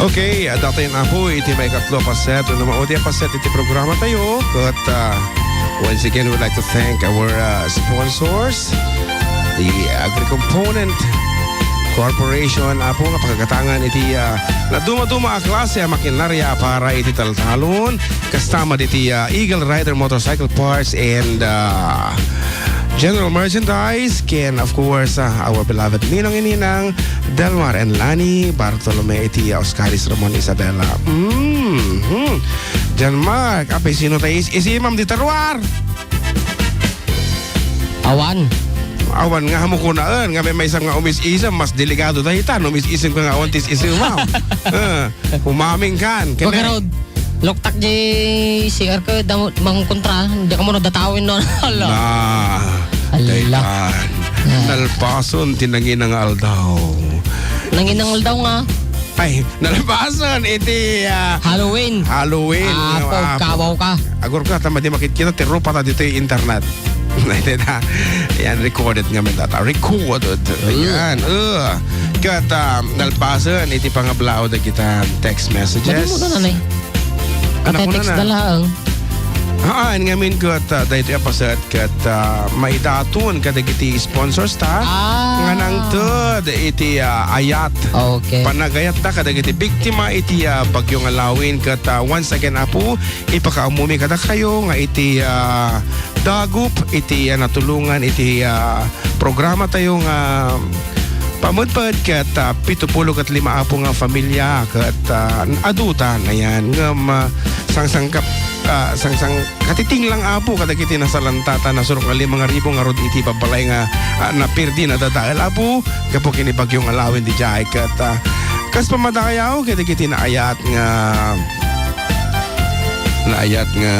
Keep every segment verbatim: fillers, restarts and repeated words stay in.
Okay, ah, datayon, Apo, iti maikatlo a paset, wenno maudi a paset iti programa tayo. Ket, ah, once again, we'd like to thank our, ah, sponsors, the Agri-Component Corporation, Apo, nga pakagatangan iti, ah, nadumaduma a klase a makinarya para iti taltalon. Kasta met iti, ah, Eagle Rider Motorcycle Parts and, ah, General Merchandise, ken, of course, ah, our beloved Ninong and Ninang, Delmar and Lani Bartolome iti, ah, Oscaris Ramon Isabela. Mhm. John Mark, apay sino tayo is-isimam di taruar? Awan. Awan nga, hamu kunaen, nga may maysa nga umis-isem, mas delikado tayo itan, umis-isem ka nga awan ti is-isimam. Ah, umaming kan, kene. Pagkarod, loktak di C R ko, damo, mangkontra, di ka mo nadatawin, no? Hala. Na. Hala. Daytan. Ah. Nalpason ti nangina nga aldaw. Nangina nga aldaw nga? Ay, nalpason iti, ah, Halloween. Halloween. Ah, Nga, ah, pagkabaw ka. Agor ka, tama di makitkita, ti rupa ta ditoy internet. Yan, recorded nga man data. Recorded. Ayan. Uh. Ket, ah, nalpasen iti pangablaw dagita text messages. Madi mo na, nanay. Anak mo na text na. Da laeng. Haan, ngamin ket, ah, daytoy a paset ket, ah, maidaton kadagiti sponsors ta. Ah. Nga nangted iti, ah, ayat. Okay. Panagayat ta kadagiti biktima iti, ah, Bagyo nga Lawin ket, ah, once again, Apo, ipakaammumi kadakayo nga iti, ah, dagup iti, ah, natulongan iti, ah, programa tayo nga pamedped ket, ah, pito pulo ket lima, Apo, nga familia ket, ah, adutan, ayan, ngem, ah, sangsangkap-, ah, sangsang-, katitinglang, Apo, kadagiti nasalanta ta nasurok nga lima nga ribu ngarud iti babbalay nga, ah, napirdi, nadadael, Apo, gapu ken ni Bagyo nga Lawin didiay ket, ah, kas pammadayaw kadagiti naayat nga Naayat nga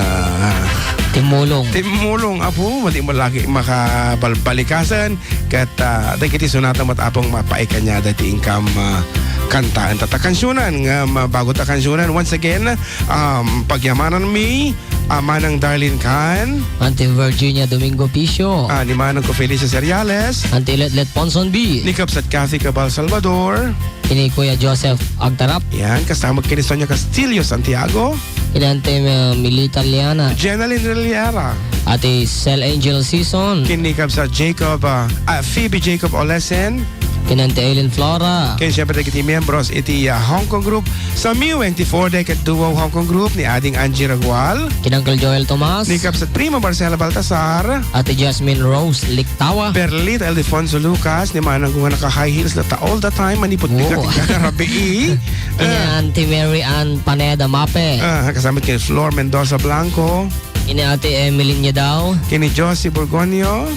timmulong. Timmulong, Apo, madi mo lagi makabalbalikasen. Ket, ah, dagiti sonata met, Apo, nga mapaikan iti inkam, ah, kantaen ta, ta kansionan nga, ah, bago ta kansionan. Once again, um, pagyamanan mi, ah, Manang Darlene Can. Auntie Virginia Domingo Picio. Ah, ni Manang ko Felicia Seriales. Auntie Letlet Ponson B. Ni Kabsat Kathy Cabal Salvador. Kini Kuya Joseph Agtarap. Yan, kasama kini Sonia Castillo Santiago. Kini Ante, uh, Milita Liana. Jenalyn Reliera. Ate Sel Angel Season. Kini Kabsat Jacob, uh, uh, Phoebe Jacob Olesen. Kini Ante Eileen Flora. Ken siyempre dagiti miyembros iti, uh, Hong Kong Group, Samiweng ti four-deck duo Hong Kong Group ni Ading Angie Ragual. Kini Uncle Joel Tomas. Ni Kabsat Prima Marcela Baltasar. Ate Jasmine Rose Lik- Tawa. Perlita Ildefonso Lucas, ni manang ko nga naka-high heels data all the time, manipud Oo. Bigat nga rabii. Kini Ah. Auntie Mary Ann Paneda Mape. Ah, kasama kini Flor Mendoza Blanco. Kini Ate Emeline Yadaw. Kini Josie Borgonio.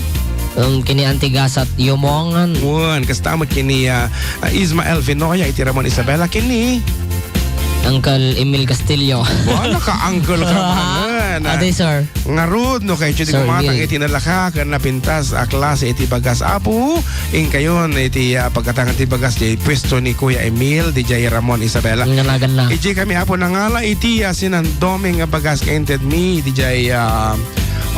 Um, kini Auntie Gasat Yomongan. Wen, kasta met kini, ah, ah, Ismael Vinoya, iti Ramon Isabela, kini Uncle Emil Castillo. Wala ka, uncle ka man, ah. Ate, sir. Ngarud, no, kay Judy Sir Kumatang Emil. Iti nalaka, ken napintas a klase iti bagas, Apo. Inkayon, iti, ah, pagkatangan ti bagas, di pwesto ni Kuya Emil, di jay Ramon Isabela. Nanagan na. Iti kami, Apo, nangala iti, ah, sinandoming nga bagas, kainted mi, di jay, ah,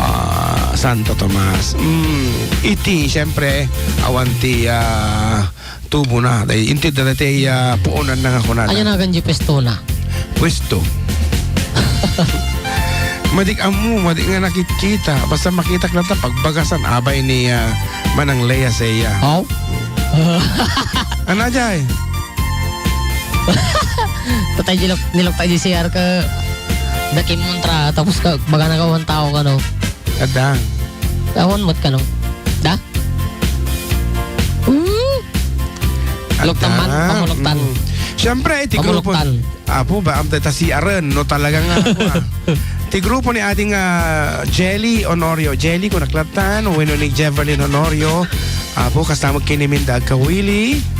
ah, Santo Tomas. Mm, iti, siyempre, awan ti, ah, tubo na. Dahil inted na ti, ah, puonan na nga kunana. Anya nagan di pwesto na? Pwesto. Madik ammo, madik nga nakikita. Basta makitak na ta, pagbagasan, abay ni, ah, Manang Lea Seya. Aw? Ana, jay? Tatay, nilok, nilok tayo di C R ka. Dakim montra, tapos ka, baga na ka one tao ka, no? Adda. Awan mo't kano. Da? Hmm? Loktan man, Adda. Pamuloktan. Mm. Siyempre, iti grupo. Pamuloktan. Apo, ba, am, ta si Aren, no, talaga nga, apo, ah. Ti grupo ni ading, ah, Jelly Honorio. Jelly, kung naklatan, wenno ni Jeverlyn Honorio. Apo, kasama kini Minda Agkawili.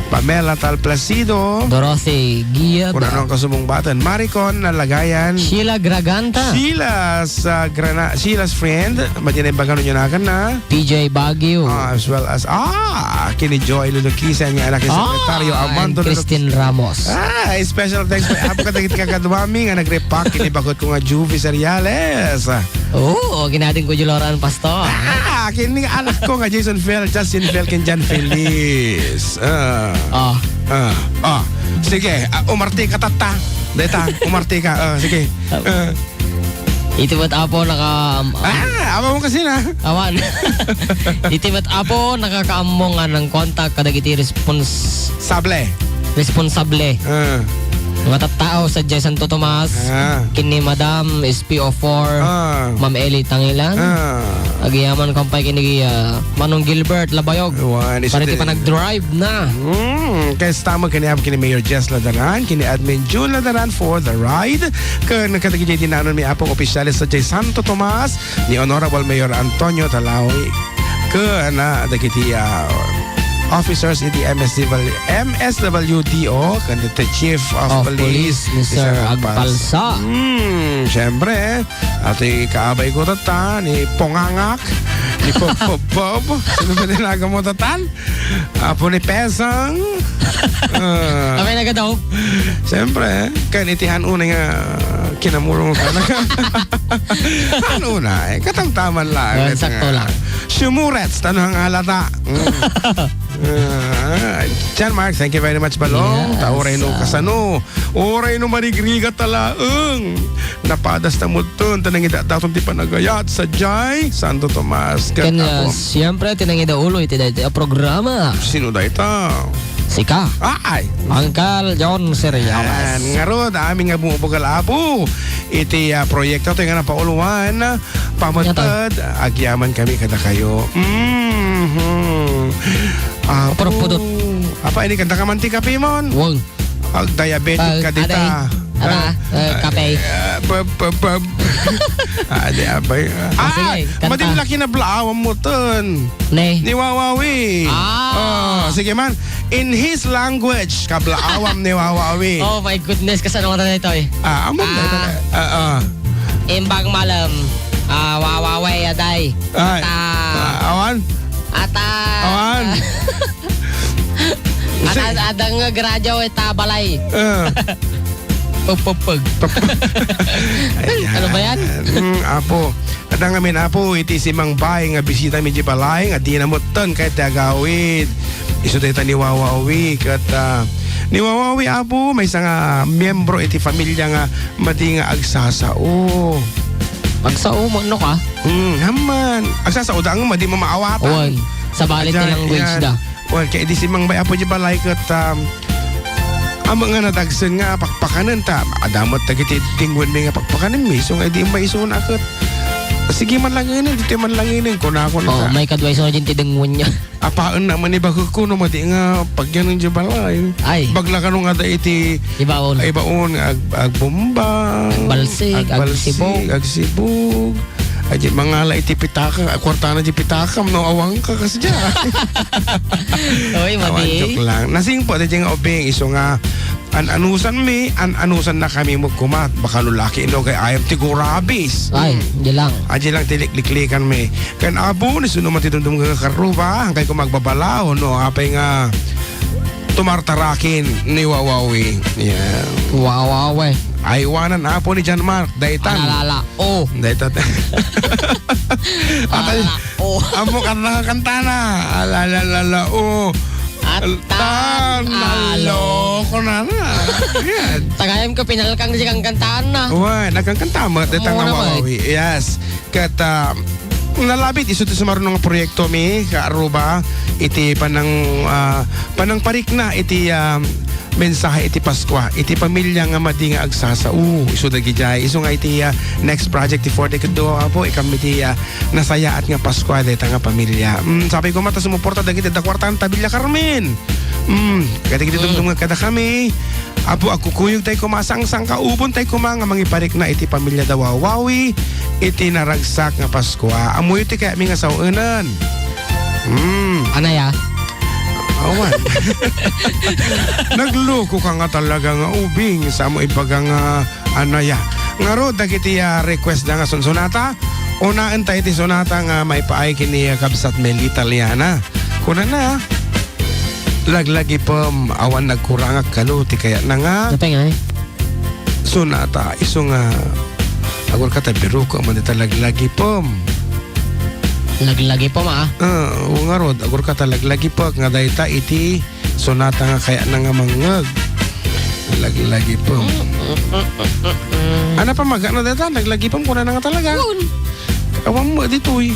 Pamela Tal Placido. Dorothy Giab. Kung ano ang kasubong batan. Maricon Nalagayan. Sheila Graganta. Sheila's, ah, Grana-, Sheila's friend. Madi na yung bagano nyo na kan na. P J Baguio. Ah, as well as, ah, kini Joy Lulukisan nga anak ni Ah, Sekretaryo Armando and Christine Lulukisan. Ramos. Ah, special thanks pa. Apo ka dagiti kakaduami nga nagrepak kini bakot ko nga Juvie Seriales. Oo, kinading ko, Joloran, Pastor. Ah, kini nga anak ko nga Jason Fel, Justin Fel, ken John Feliz. Ah. Ah. Ah. Ah. Sige, ah, umarti ka, tatta. Dayta, umarti ka. Ah, sige. Ah. Iti met, Apo, naka-, am-, am-, Ah, awa mo kasi na. Awan. Iti met, Apo, nakakaammo nga nangkontak kadagiti respons-, Sable. responsable. Ah. Nga tattao sadiay Santo Tomas, Ah. ken ni Madam S P O four, Ah. Ma'am Ellie Tangilan. Ah. Agyamankon pay ken ni, ah, Manong Gilbert Labayog. Wan, isu Para ti di- panag-drive na. Hmm, kasta met ken ni Ab-, ken ni Mayor Jess Ladaran, ken ni Admin June Ladaran for the ride. Ken kadagiti dinanonmi, Apo, nga opisyales sadiay Santo Tomas, ni Honorable Mayor Antonio Talawi. Ken, ah, dagiti, ah, officers iti M S W, M S W D O, ken the Chief of Of Police, Police, Mister Mister Agpalsa. Agpalsa. Hmm, syempre, ati kaabay ko tatta, ni Pongangak, ni Popopob. Sino ba tinaga mo, tatan? Apo ni Pesang. Ah. Kami na ka daw. Siyempre, kan iti han unay nga kinamurong ka na. Han unay, katamtaman lang. Ah, sakto lang. Sumurets, tano ang halata. Mm. Ah, John Mark, thank you very much, Balong. Yes, Ta uray no ah. kasano. Uray no marigrigat ta laeng. Napadas ta mutten, ta nangidatdaton ti panagayat, sadiay, Santo Tomas, ken, ken, ah, ako. Siyempre, ti nangidaulo iti daytoy a programa. Sino dayta? Sika. Ay! Uncle John Seriales. Yan. Ngarud, amin nga bumubugal, Apo. Iti, ah, proyekto tayo nga napauluan, pamatpad, agyaman kami kadakayo. Mhm. Apo. Purpudot. Apa, ini kanta ka man ti kape, mon? Wag. Ag diabetic Ag-, ka dita. aday. Ara, Ah, eh, kape. ah, pab, pab, pab. Ah, di, abay. Ah, Ah, sige, kanta. Madi laki na blaawam mo ton. Ne. Ni Wawawi. Ah. Oh, sige man. In his language, kablaawam ni Wawawi. Oh my goodness, kasano ka na ito eh? Ah, amo na ito. Ah. Ah, ah. Imbag malam. Ah, Wawawi, aday. Ay. Ata. Ah, awan? Ata. Awan? At, Si- at, adda nga gradyo ita balay. Ah. Pagpagpag. Ayan. Ano ba yan? Mm, apo. Adda ngamin, apo, iti simangbay nga bisita mi di balay, nga di namutten kay ti agawid. Isu dayta ni Wawawi, ket, ah, ni Wawawi, apo, maysa nga miyembro iti familia nga madi nga agsasao. Agsao, mano ka? Mm, haman. Agsasao da nga madi mamaawatan. Wan. Sabali ti Ayan, language yan. Da. Well, kay di simangbay apo di balay ket, um, amo nga nadagsen nga pakpakanen ta. Adda met dagiti dingwen mi nga pakpakanen mi. So nga di maisuna ket sige man langinen, ditoy man langinen, kuna, kuna Oh, ta. May kadwa isu nga din ti dingwen niya. Apaen na man ibagek ko no madi nga pagyanen di balay. Ay. Bagla kano nga da iti Ibaon. Ibaon, ag-, agbomba, Agbalsig, agbalsig, agsibog. agsibog. Ay, di mangala iti pitaka, ah, kwartana di pitakam, no, awang ka, kasdiay. Oy, Awan, madi. Joke lang. Nasingpo, di nga ubing, isu nga, an-anusan mi, an-anusan na kami mo kumat. Baka lulaki, no, kay ayam ti gurabis. Ay, Hmm. di lang. Aji lang ti likliklikan mi. Kan abo, ni sino man ti dumdum nga karuba, hangkay ko magbabalaw, no, apay nga tumartarakin ni Wawawi. Yeah. Wawawi. Aywanan apo ni John Mark, daytan. Alala, oh. Daytan. Atay, Alala, oh. Amo kan nakakantana. Alala, lala, oh. Atan, Tan, alo. Alo, kunana. Yan. Tagayam ko, pinalkang di kang kantaan na. Wan, nagkangkanta mo, daytan Oo nga naman. Wawawi. Yes. Ket, ah, nalabit isu ti sumaruno nga proyekto mi, kaaruba, iti panang, ah, panangparikna iti, ah, mensahe iti Paskua, iti pamilya nga madi nga agsasao. Isu dagiti, isu nga iti, ah, next project ti Four Decade Duo, apo, ikam iti, ah, nasayaat nga Paskua, dayta nga pamilya. Mm, sabi ko, mata sumuporta dagiti da kwarta, Tabilla Carmen. Mm, kadagiti Mm. dumdum nga kada kami, Apo, agkukuyog tay koma, sangsangkaubon tay koma nga mangiparikna iti pamilya da Wawawi, iti naragsak nga Paskua. Ammoyo ti kayatmi nga saoenen. Hmm. Anaya? Awan. Nagloko ka nga talaga nga ubing, sa mo ibaga nga anaya. Ngarud, dagiti, ah, request da nga sunsunata, unaen tayo ti sunata nga maipaay kini, ah, kabsat Melita Liana. Kunana, Laglagipem, awan nagkurangak kano ti kayatna nga Napay nga, eh. Sunata, isu nga Agurka ta biruko man dita laglagipem. Laglagipem, a? Ah, o ngarud, agurka ta laglagipek nga dayta iti sonata nga kayatna nga mangngeg. Laglagipem. Ana pamagana dayta, laglagipem kunana nga talaga. Yun. Awan mo ditoy.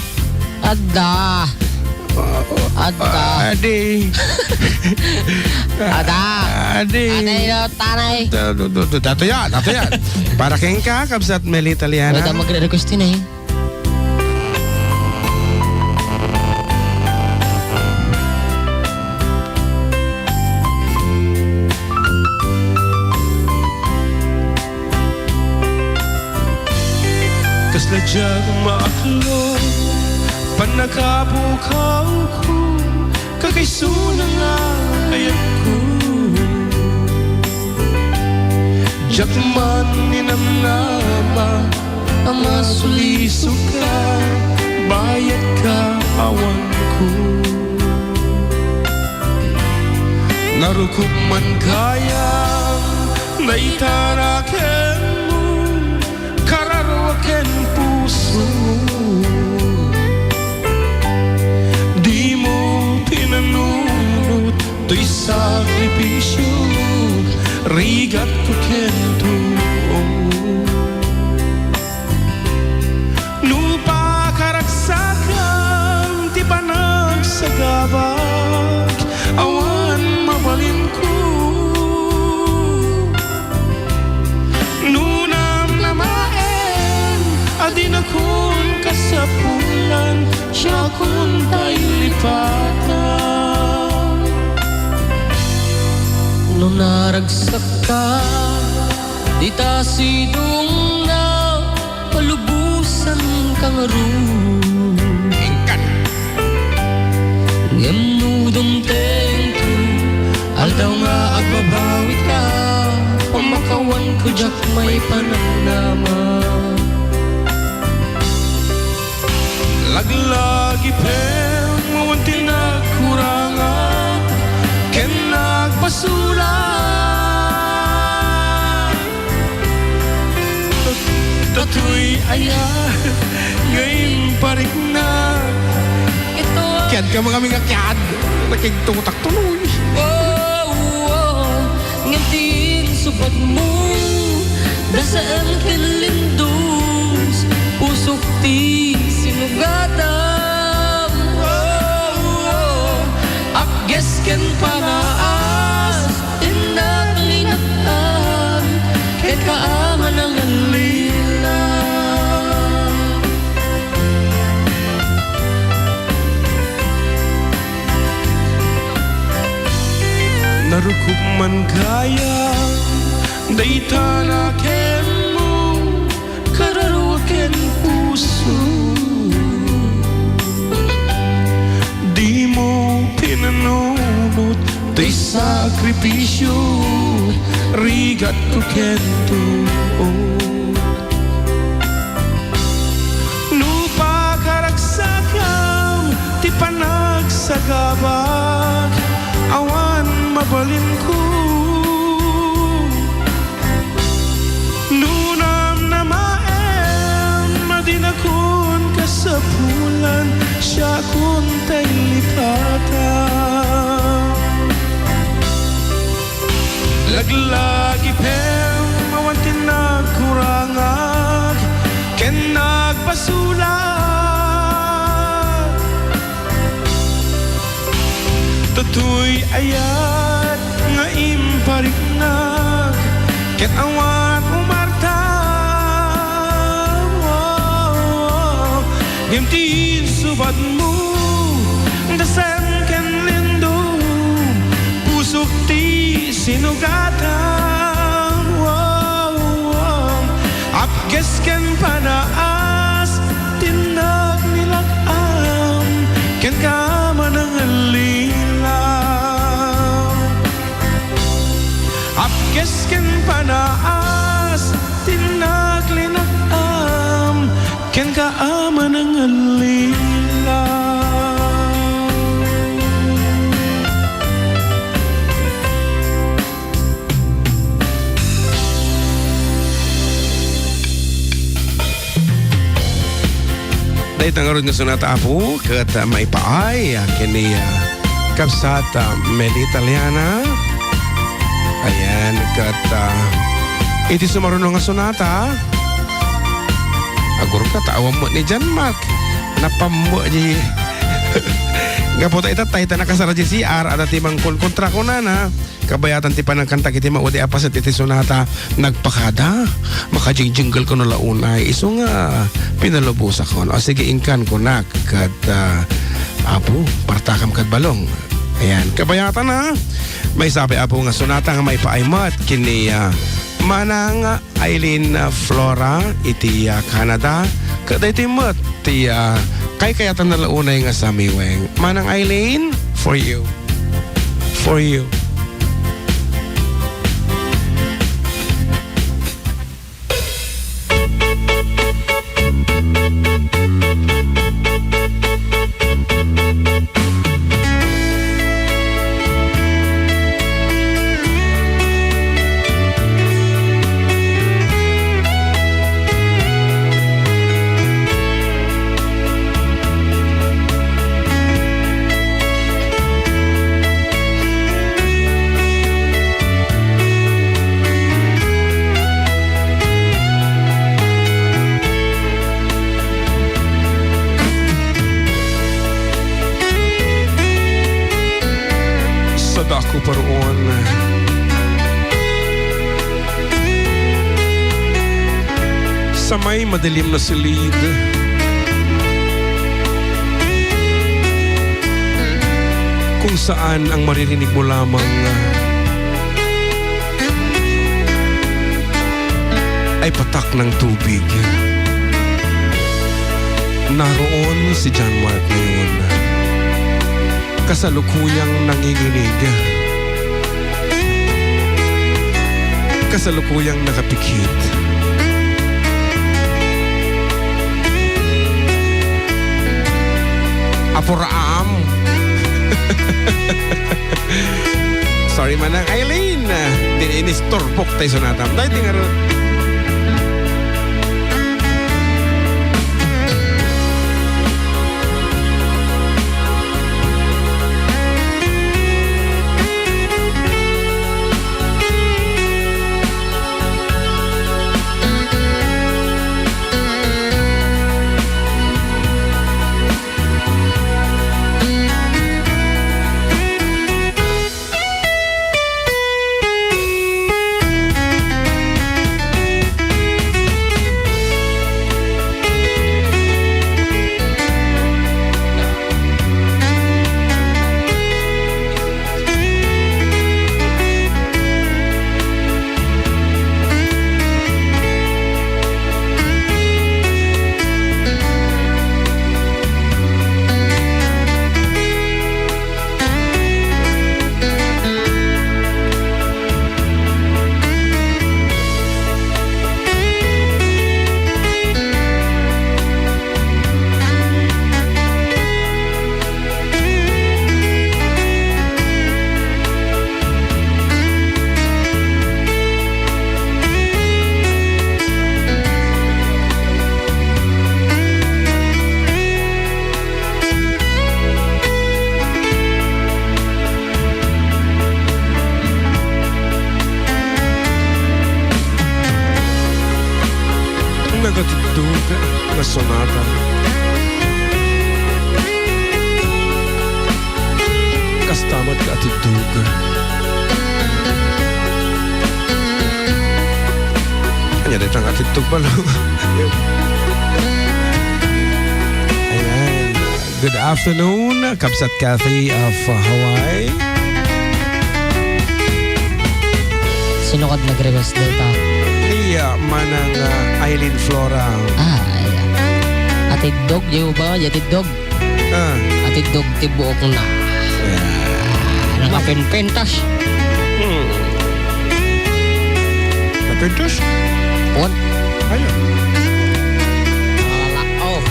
Adda. Adda. Adi. Ada. Adi. Ada, ino, tanay. Da-, da-, da-, da-, dato yan, dato yan. Para kenka, kabsat Meli Italiana. Wala magre-request din eh. Kasla diak maaklo, pannakapukawko, kakaisuna nga ayatko. Diak man ninamnama a masulisoka, bayat ka awanko. Narukop man gayam dayta kenmo, kararua ken puso. Dimo pinanunot toy sakripisio, rigatko ken tuo. No pakaragsakam ti panagsagabak, awan mabalinko. No namnamaem a dinakon kasapulan, siakon tay lipatan. No naragsakka, dita sidongna, palubosanka ngarud. Ingkan. Ngem no dumtengto, aldaw nga agbabawika, pamakawanko diak maipanamnama. Laglagipem awan ti nagkurangak ken nagpasulak. Datoy aya nga impariknak. Ito. Kiad ka, mga mingakiad. Nakigtutak tuloy. Oh, oh, ngem ti insubadmo, dasem ken lindos, pusok ti sinugatam. Oh, oh, apges ken panaas, innak linag-am, kenka a manangallilaw. Narukop man gayam dayta kenmo, kararua ken puso. Dimo pinanunot ti sakripisio, rigatko ken tuo. No pakaragsakam ti panagsagabak, awan mabalinko. No namnamaem a dinakon kasapulan, siakon tay lipatan. Laglagipem awan ti nagkurangak ken nagpasulak. Datoy ayat nga impariknak ket awan umartam. Oh, ngem ti insubadmo, dasem ken lindom, pusok ti sinugatam. Oh, oh, apges ken panaas, ti naglinag-am kenka manangallilaw. Apges ken panaas, ti naglinag-am kenka a manangallilaw. Ita ngarud nga sonata, Apo, ket, ah, maipaay, ah, ken ni, ah, kabsat, ah, Melita Liana. Ayan, ket, ah, iti sumaruno nga sonata, agur ka, ta awan met ni John Mark. Napammo di. Gapu ta ita, tay, ta nakasara di C R, adda ti mangkonkontra kunana. Kabayatan ti panangkantak iti maudi a paset iti sonata, nagpakada. Makajingjinggel kono la unay. Isu nga pinalubosakon. O sige, inkan kunak. Ket, ah, Apo, partakam kad balong. Ayan. Kabayatan, ha? Maysa pay, Apo, nga sonata nga maipaay met ken ni, ah, Manang Eileen, ah, Flora iti, ah, Canada. Ket daytoy met ti, ah, kaykayatan na la unay nga samiweng. Manang Eileen, for you. For you. Sadako paruon. Sa may madilim na silid, kung saan ang maririnig mo lamang ay patak ng tubig. Naroon si John Mark ngayon. Kasalukuyang nanginginig. Kasalukuyang nakapikit. Apo Raam. Sorry, Manang Eileen. Di inisturbok tayo sa natam. Dahil di nga rin. Nagatiddog nga sonata. Kasta met nga atiddog. Ania dayta nga atiddog, balo? Ayan. Good afternoon, Kabsat Kathy of Hawaii. Sino kad nag-request dayta? Ni, ah, Manang, ah, Eileen Flora. Ah, ayan. Atiddog, di ba? Atiddog. Ah. Atiddog ti buokna. Ah. Nakapenpentas. Hmm. Napentas? What? Ayan. Ala, oh.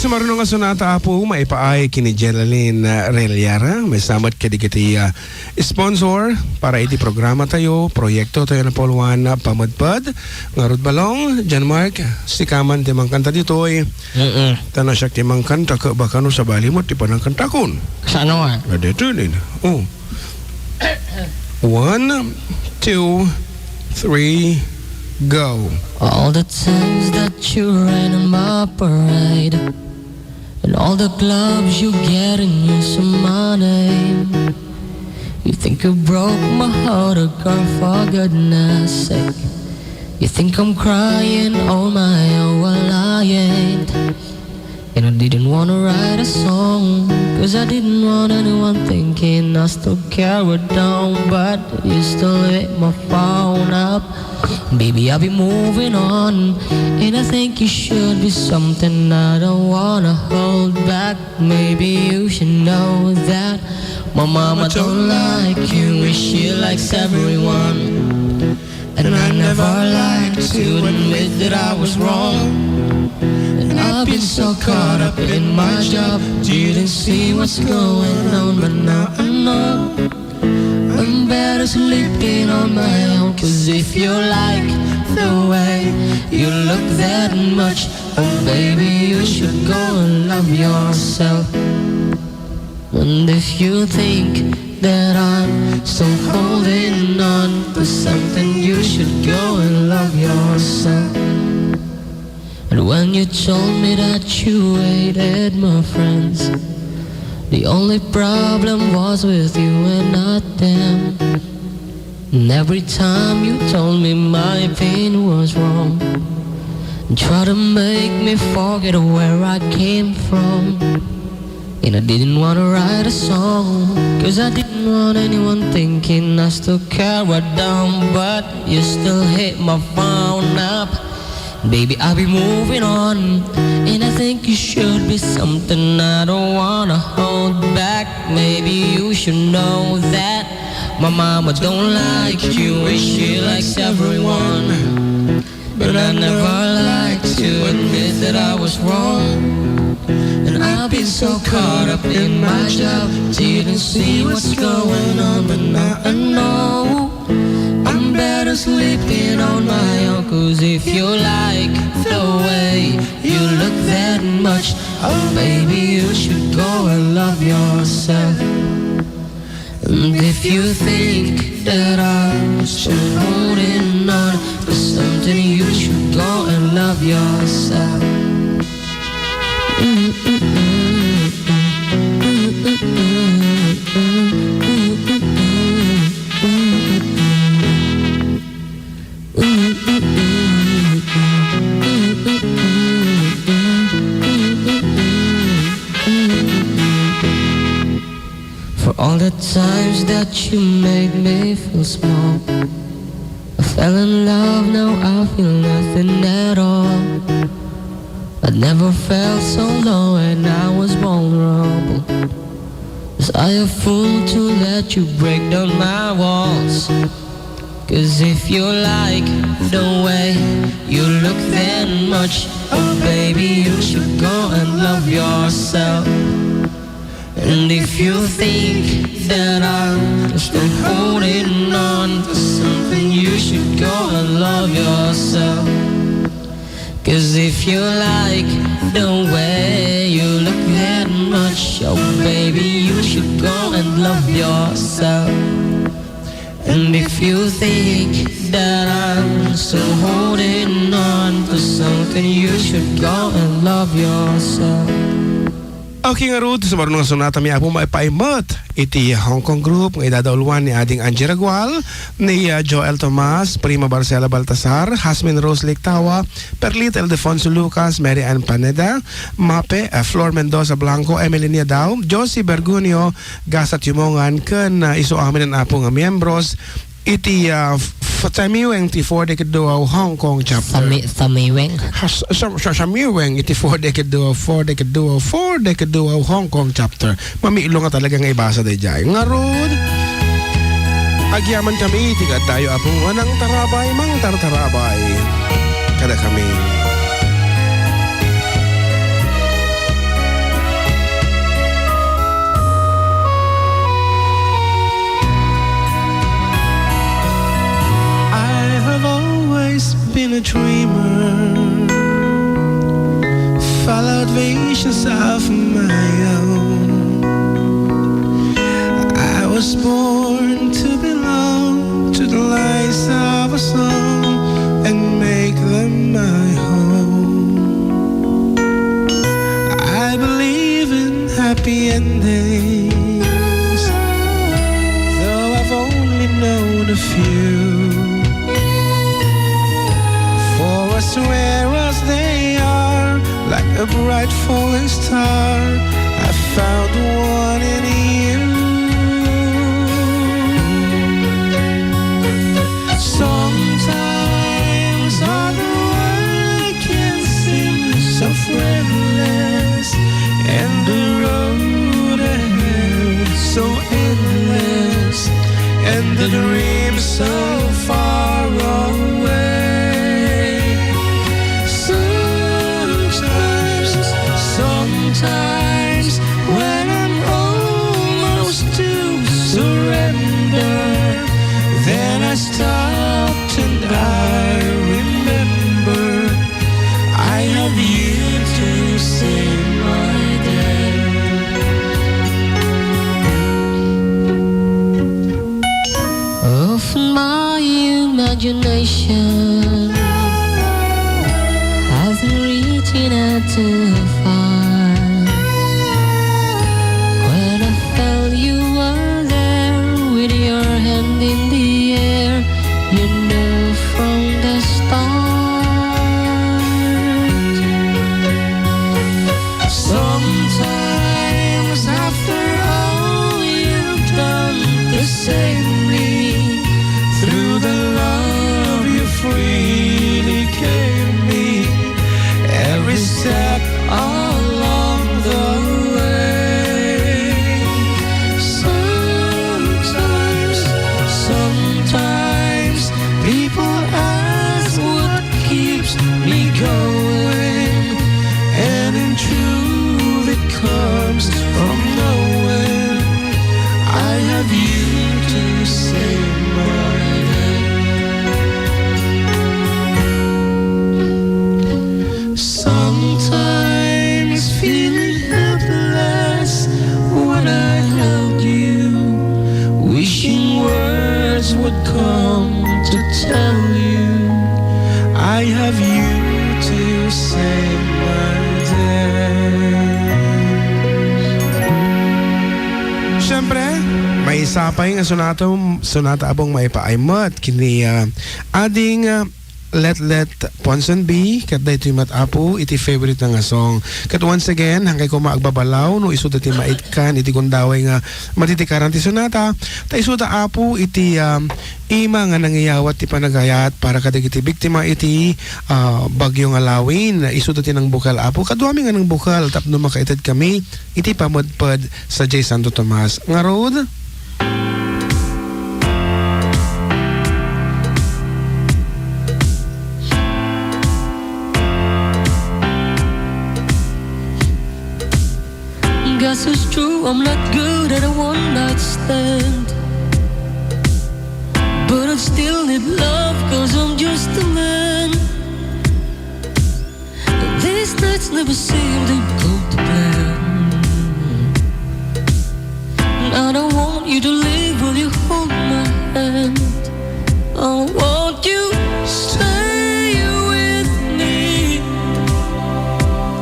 Sumaruno nga sonata, Apo, maipaay ken ni Jelalyn, ah, Reliara. Maysa met kadagiti, ah, sponsor para iti programa tayo, proyekto tayo na Pauluan, ah, Pamedped. Ngarud, Balong, John Mark, sika man ti mangkanta ditoy. Mm-mm. Ta no siak ti mangkanta, ket baka no sabali met ti panangkantakon. Saan nga? Adda iti nin. Oh. One, two, three, go. All the times that you rain on my parade, and all the clubs you get in use of my name. You think you broke my heart, oh girl, for goodness sake. You think I'm crying on my own, well, I ain't. And I didn't wanna write a song, 'cause I didn't want anyone thinking I still care or don't. But you still hit my phone up. Baby, I'll be moving on, and I think you should be something I don't wanna hold back. Maybe you should know that my mama don't like you, and she likes everyone. And I never like to admit that I was wrong. And I've been so caught up in my job, didn't see what's going on, but now I know I'm better sleeping on my own. 'Cause if you like the way you look that much, oh baby, you should go and love yourself. And if you think that I'm still holding on to something, you should go and love yourself. And when you told me that you hated my friends, the only problem was with you and not them. And every time you told me my pain was wrong, and try to make me forget where I came from. And I didn't wanna write a song, 'cause I didn't want anyone thinking I still care a damn. But you still hit my phone up. Baby, I'll be moving on, and I think you should be something I don't wanna hold back. Maybe you should know that my mama don't like you, and she likes everyone. But I never like to admit that I was wrong. And I've been so caught up in my job, didn't see what's going on, but now I know I'm better sleeping on my own. 'Cause if you like the way you look that much, oh baby, you should go and love yourself. And if you think that I'm still holding on to something, you should go and love yourself. For all the times that you made me feel small, I fell in love, now I feel nothing at all. I never felt so low and I was vulnerable. Was I a fool to let you break down my walls? 'Cause if you like the way you look that much, oh baby, you should go and love yourself. And if you think that I'm still holding on to something, you should go and love yourself. 'Cause if you like the way you look that much, oh baby, you should go and love yourself. And if you think that I'm still holding on to something, you should go and love yourself. Okay, ngarud, sumaruno nga sonata, mi Apo, maipaay met iti Hong Kong Group nga idadauluan ni Ading Angie Ragual, ni, ah, Joel Tomas, Prima Barcela Baltasar, Jasmine Rose Lictawa, Perlita Ildefonso Lucas, Mary Ann Paneda, Mape, ah, Flor Mendoza Blanco, Emily Niadao, Josie Bergunio, Gasat Yumongan, ken, ah, isu amin a, Apo, nga miyembros iti, ah, f-, f-, Tamiweng ti Four Decade Duo Hong Kong Chapter. Sami-, Samiweng? Has-, sa-, sa-, Samiweng iti Four Decade Duo, Four Decade Duo, Four Decade Duo Hong Kong Chapter. Mamiilo nga talaga nga ibasa daydiay. Ngarud, agyaman kami iti kaaddayo, Apo, nga nangtarabay, mangtartarabay kadakami. of my own. I was born to belong to the lights of a song and make them my home. I believe in happy endings, though I've only known a few. For as rare as they are, like a bright falling star, I found one in you. Sometimes, although I can seem so friendless, and the road ahead so endless, and the dream so far away. Sometimes, sometimes, when I'm almost to surrender, then I stop and I remember I have you to save my day. Of my imagination, I've written out to find. When I felt you were there with your hand in the air, you knew from the start. Sometimes, after all you've done to save me, through the love you freely gave me, every step along the way. Sometimes, sometimes people ask what keeps me going, and in truth it comes from knowing I have you to save my day. Sometimes feeling helpless when I held you, wishing words would come to tell you I have you to save my days. Siyempre, may sapay nga sonata, sonata a bung maipaaymet ken ni, ah, ading, ah, Letlet Ponsonby, ket daytoy met, Apo, iti favorite na nga song. Ket once again, haankayo koma agbabalaw no isuda ti maikkan iti gundaway nga matitikaran ti sonata. Ta isuda, Apo, iti, um, ima nga nangiyawat ti panagayat para kadagiti biktima iti, ah, Bagyo nga Lawin. Isuda ti nangbukal, Apo. Kaduami nga nangbukal tapno makaitedkami iti pamedped sadiay Santo Tomas. Ngarud, Guess it's true, I'm not good at a one night stand. But I still need love, cause I'm just a man. These nights never seem to come to plan. And I don't want you to leave, will you hold my hand? I want you to stay with me,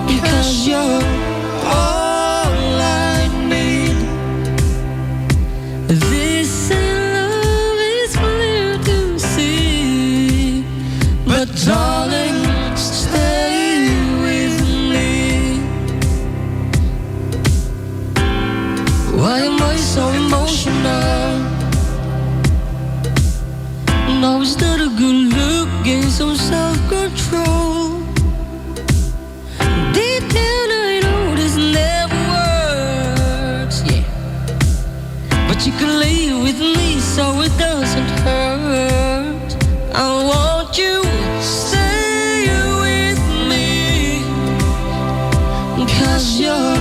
because you're all I need. This love is clear to see, but darling, stay with me. Why am I so emotional? Now is not a good look, gain some self-control. Deep down I know this never works, yeah. But you can lay with me so it doesn't hurt. I want you to stay with me, cause you're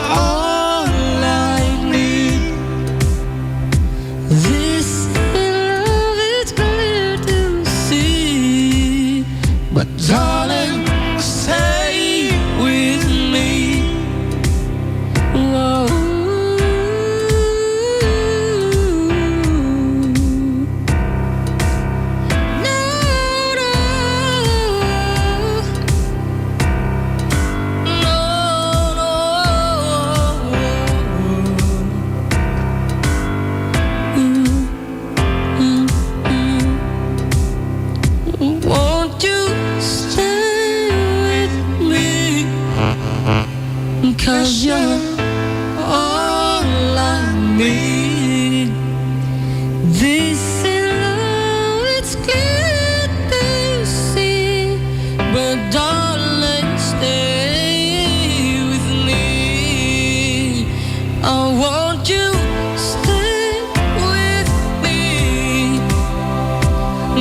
all I need. This love is clear to see, but darling, stay with me.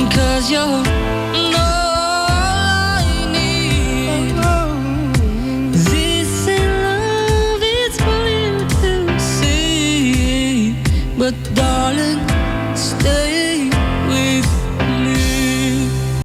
Cause you're